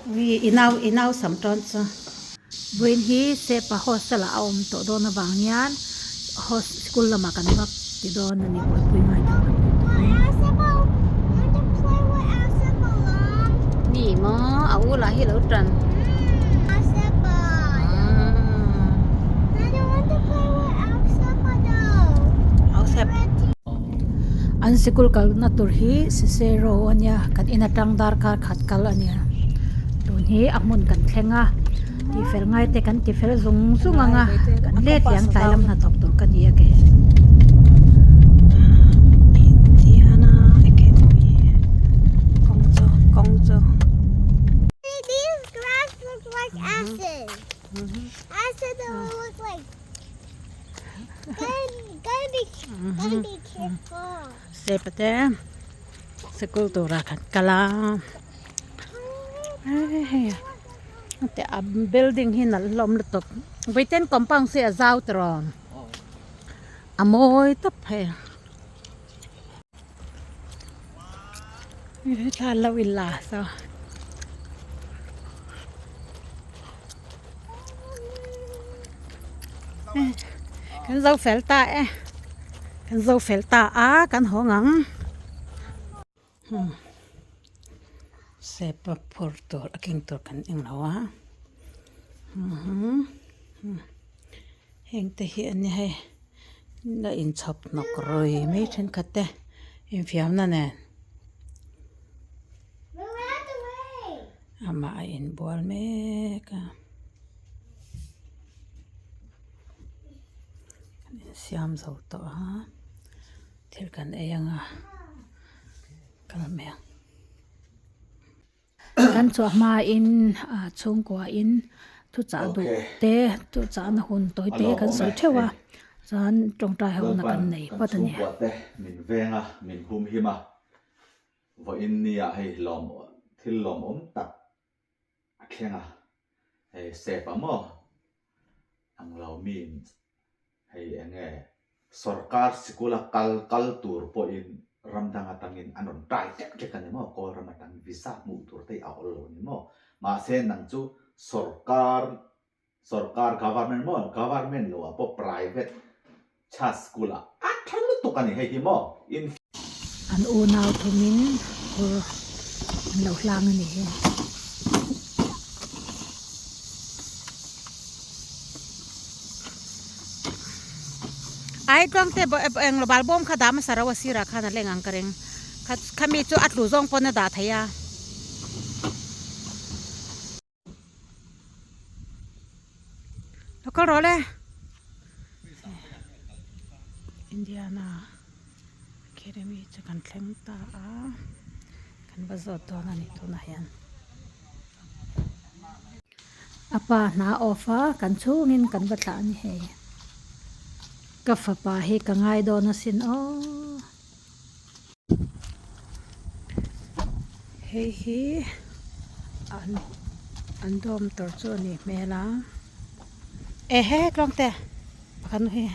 Ui i nau i nau sam tawn chu. Vawiin hi Sepa hostel ah a awm tawh dawn avang hian hos school lamah kan vak ti dawn a ni buaipui ngai te buaipui turin. Ni maw a u lah hi lo tan. An sikul kalna tur hi Cicero a nia kan in atang darkar khat kal a nia tun hi a hmun kan thleng a tihfel ngai te kan tifel zung zung ang a kan let leh ang tlai lam hnathawk tur ka ni a ke Step te sikul turah kan kal a hei a building hi nalh hlawm lutuk vawiin compound hi a zau tawh a mawi tawp hei thla an lo in la saw. Kan zo fel ta e kan zo fel ta a kan hawng ang sepa phur tur a keng tur kan eng lo a heng te hi a ni hei la inchhawp hnawk rui mai thenkhat te infiamna nen. Amah a inbual mek a kan insiam zo tawh a thil kan ei anga kal mai ang. Kan chhuah hmain ah chhungkua in thuchah duh te thuchah na hun tawi te kan sawi theuh a chuan tawngtai ho na kan nei phawt a ni. Min veng a min hum him a. Vawiin nia hei lawm thil lawmawm tak a thleng a, hei sep a maw ang lo mi hei eng nge sorkar sikula kal kal tur pawhin ram dang atangin an rawn try ṭek ṭek a ni maw, kawl ram atang visa hmuh tur te hi a awl lo a ni maw, mahse nang chu sorkar sorkar government maw government lo ah pawh private church school ah a tha lutuk a ni hei hi maw in An unau thumin phur an lo hlang a ni hi. Ai tluang te eng lo bal bawm kha dah hmasa ro a sirah khan a leng ang ka ring khami chu a tlu zawng pawn a dah thei a. Lo kal rawh le Indiana Academy chu kan thleng ta a kan va zawt dawn a ni tunah hian a pa hna off a kan chhungin kan va thlah a ni hei ka fapa hi ka ngai dawn asin aw. Hei hi an an dawm tur chu a nih hmel a ehe tluangte pakhat nu hi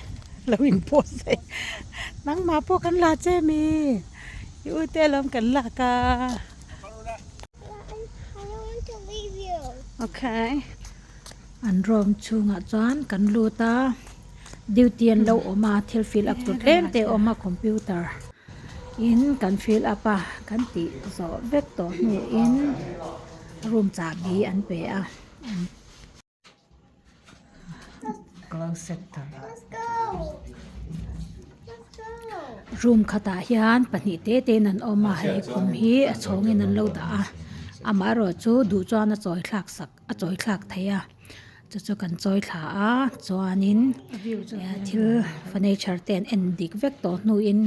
lo in post daih nangmah pawh kan la che mi i u te alawm kan lak a okay an room chhungah chuan kan lut a. Duty an lo awm a thil fill up tur tlem te a awm a computer in kan fill up a kan tih zawh vek tawh hnuin room chahbi an pe a room khatah hian pahnih te te in an awm a hei khum hi a chhawngin an lo dah a amaherawhchu duh chuan a chawi thlak sak a chawi thlak thei a. Chu chu kan chawi thla a chuanin thil furniture te an en dik vek tawh hnuin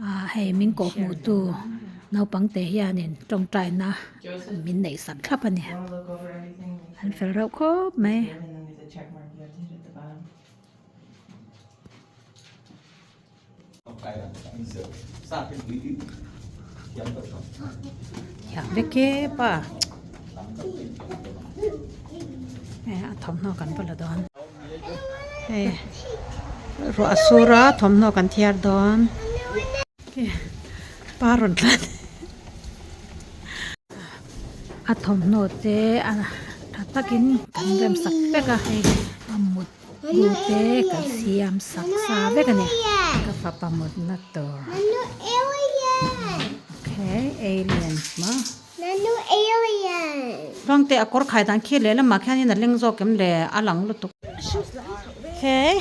ah hei min kawh hmuh tu naupang te hianin tawngtai na min neih sak thlap a ni an fel reuh khawp mai. Thiam vek e pa eh a thawmhnaw kan va la dawn hei ruah a sur a thawmhnaw kan thiar dawn pa rawn tlan. A thawmhnaw te a tha takin kan rem sak vek a hei a mut bu te kan siam sak sa vek a ni. Ka fapa mutna tur. Okay alien maw. Tluangte a kawr khai dan khi lehlamah khianin a leng zawk em le a lang lutuk. Okay.